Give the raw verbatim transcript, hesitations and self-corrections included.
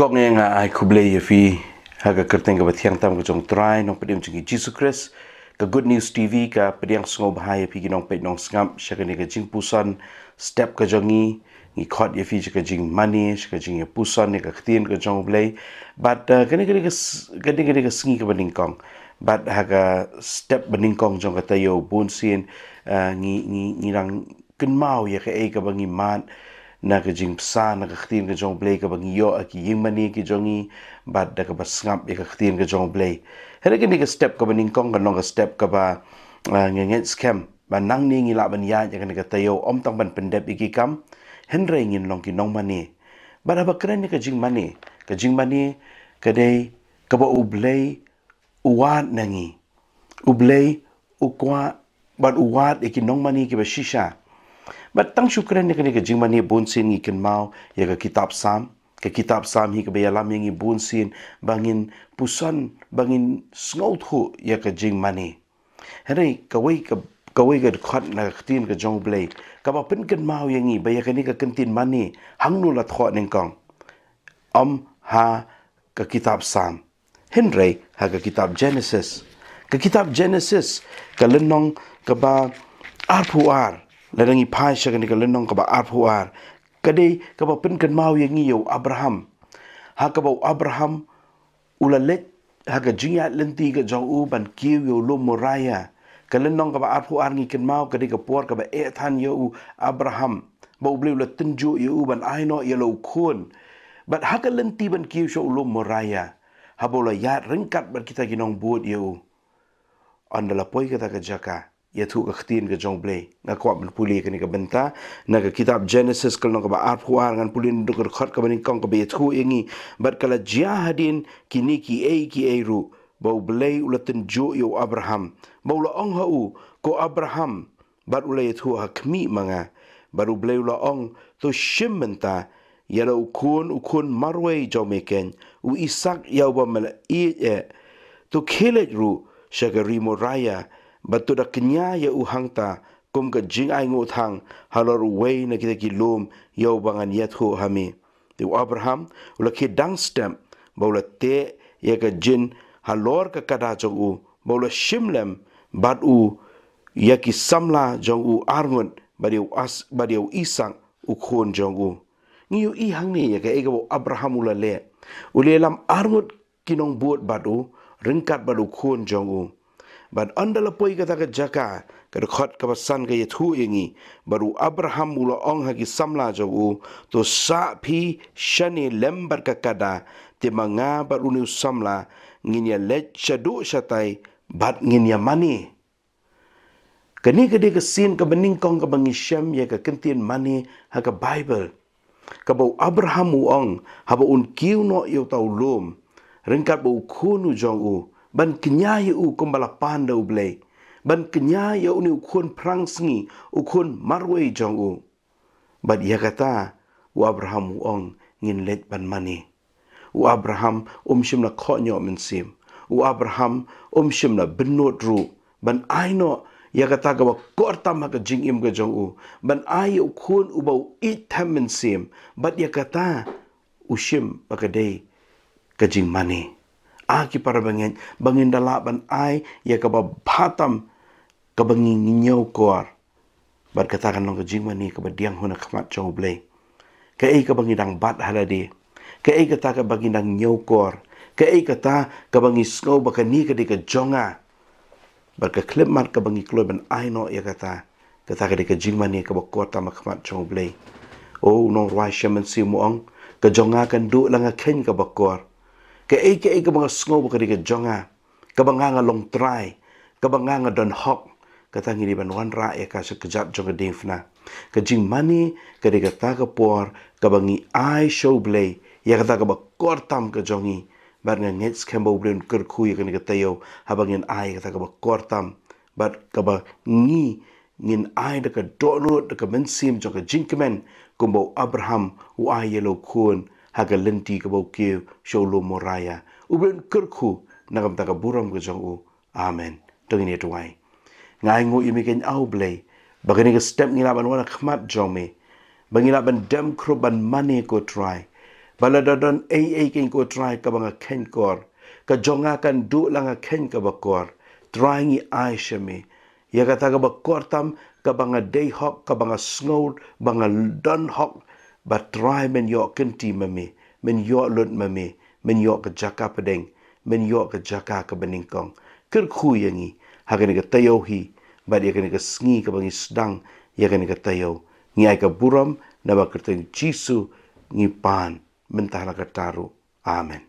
Kong, nga ai khublei ïa phi ha ka kyrteng kaba thiang tam ka jong Trai Nongpynim jong ngi Jisu Khrist. Ka Good News T V ka pdiang sngewbha ïa phi ki nongpeit nongsngap sha kane ka jingpuson step ka jong ngi. Ngi khot ïa phi sha ka jingmane, sha ka jingïapuson ïa ka ktien ka jong U Blei. Bad, uh, kane, kane ka s-, kane, kane ka sngi kaba nyngkong, bad ha ka step ba nyngkong jong ka taïew bunsien, uh, ngi, ngi, ngi dang kynmaw ïa kaei kaba ngi mad na ka jingbsa na ka ktien ka jong U Blei, kaba ngi ïoh ha ki ïingmane ki jong ngi, bad da kaba sngap ïa ka ktien ka jong U Blei. Hynrei kane ka step kaba nyngkong kan long ka step kaba, ah, nga ngeit skhem ba nangne ngi lah ban ïaid ïa kane ka taïew ym tang ban pyndep ïa ki kam, hynrei ngin long ki nongmane. Bad haba kren ïa ka jingmane, ka jingmane ka dei kaba U Blei u wad na ngi. U Blei u kwah bad u wad ïa ki nongmane kiba shisha. Bad tang shu kren ïa kane ka jingmane bunsien ngi kynmaw ïa ka kitab Salm. Ka kitab Salm hi kaba ïalam ïa ngi bunsien ba ngin puson, ba ngin sngewthuh ïa ka jingmane. Hynrei kawei ka, kawei ka dkhot na ka ktien ka jong U Blei kaba pynkynmaw ïa ngi ba ïa kane ka kyntien mane hangno la thoh nyngkong. Ym ha ka kitab Salm, hynrei ha ka kitab Genesis. Ka kitab Genesis, ka lynnong kaba arphew ar, lada ngi phai sha kane ka lynnong kaba arphew ar, ka dei kaba pynkynmaw ïa ngi ïa u Abraham. Ha kaba u Abraham u la leit ha ka jingïaid lynti ka jong u ban kiew ïa u lum Moriah. Ka lynnong kaba arphew ar ngi kynmaw ka dei ka por kaba eh than ïa u Abraham ba U Blei u la tynjuh ïa u ban ai noh ïa la u khun. Bad ha ka lynti ban kiew sha u lum Moriah, haba u la ïaid ryngkat bad kita ki nongbud ïa u, ynda la poi kata ka jaka, ïathuh ka ktien ka jong U Blei. Nga kwah ban pule kane ka bynta na ka kitab Genesis ka lynnong kaba arphew ar, ngan pule naduh ka dkhot kaba nyngkong kaba ïathuh ïa ngi: Bad ka la jia hadien kine kiei kiei ruh ba U Blei u la tynjuh ïa u Abraham, ba u la ong ha u, Ko Abraham. Bad u la ïathuh, Ha khmih ma nga. Bad U Blei u la ong, To shim mynta ïa la u khun, u khun marwei jong me keiñ, u Isaak ïa uba me la ïeit eh, to khie leit ruh sha ka ri Moriah, bad to da kñia ïa u hangta kum ka jingainguh thang halor uwei na kita ki lum ïa uba ngan ïathuh ha me. Te u Abraham u la khie dang step, bad u la teh ïa ka jin halor ka kada jong u, bad u la shim lem bad u ïa ki samla jong u arngut, bad ïa u As-, bad ïa u Isaak u khun jong u. Ngi ïohi hangne ïa kaei kaba u Abraham u la leh. U la ïalam arngut ki nongbud bad u, ryngkat bad u khun jong u. Bad ynda la poi kata ka jaka, ka dkhot kaba san ka ïathuh ïa ngi, bad u Abraham u la ong ha ki samla jong u, To sah phi shane lem bad ka kada, te ma nga bad une u samla ngin ïaleit shaduh shatai bad ngin ïamane. Kane ka dei ka sien kaba nyngkong kaba ngi shem ïa ka kyntien mane ha ka Baibl. Kaba u Abraham u ong, haba un kiew noh ïa uta u lum, ryngkat bad u khun u jong u, ban kñia ïa u kumba la pan da U Blei, ban kñia ïa une u khun phrangsngi, u khun marwei jong u. Bad ïa kata u Abraham u ong, Ngin leit ban mane. U Abraham um shym la khohñioh mynsiem. U Abraham um shym la bynnud ruh ban ai noh ïa kata kaba kor tam ha ka jingim ka jong u, ban ai ïa u khun uba u ïeit them mynsiem. Bad ïa kata u shim ba ka dei ka jingmane. A ki para bangeit, ba ngin da lah ban ai ïa kaba bha tam, kaba ngi, ngi ñiewkor. Bad kata kan long ka jingmane kaba pdiang hun ha khmat jong U Blei. Kaei kaba ngi dang bat ha lade? Kaei kata kaba ngi dang ñiewkor? Kaei kata kaba ngi sngew ba kane ka dei ka jong nga? Bad ka khyllipmat kaba ngi kloi ban ai noh ïa kata, kata ka dei ka jingmane kaba kor tam ha khmat jong U Blei. O, u nongrwai shem mynsiem u ong, Ka jong nga kan duh la nga kheiñ kaba kor. Kaei kaei kaba nga sngew ba ka dei ka jong nga, kaba nga nga long trai, kaba nga nga don hok, kata ngi dei ban wanrah ïa ka sha kjat jong ka diengphna. Ka jingmane ka dei kata ka por kaba ngi ai sha U Blei ïa kata kaba kor tam ka jong ngi. Bad nga ngeit skhem ba U Blei un kyrkhu ïa kane ka taïew haba ngin ai ïa kata kaba kor tam, bad kaba ngi ngin ai da ka dohnud, da ka mynsiem jong ka jingkmen, kumba u Abraham u ai ïa la u khun ha ka lynti kaba u kiew sha u lum Moriah. U Blei un kyrkhu na ka bynta ka burom ka jong u. Amen. To ngin ïa duwai. Nga ainguh ïa me keiñ, A Blei, ba kane ka step ngi lah ban wan ha khmat jong me, ba ngi lah ban dem khrup ban mane, ko Trai, Ba lada don ei ei kein ko Trai kaba nga kheiñ kor, ka jong nga kan duh la nga kheiñ kaba kor. Trai ngi ai sha me. Ïa kata kaba kor tam kaba nga dei hok, kaba nga sngew ba nga don hok, ba Trai men ïoh kynti ma me, men ïoh lut ma me, men ïoh ka jaka pdeng, men ïoh ka jaka kaba nyngkong. Kyrkhu ïa ngi ha kane ka taïew hi bad ïa kane ka sngi kaba ngi sdang ïa kane ka taïew. Ngi ai ka burom naba kyrteng Jisu ngi pan mynta la ka taru. Amen.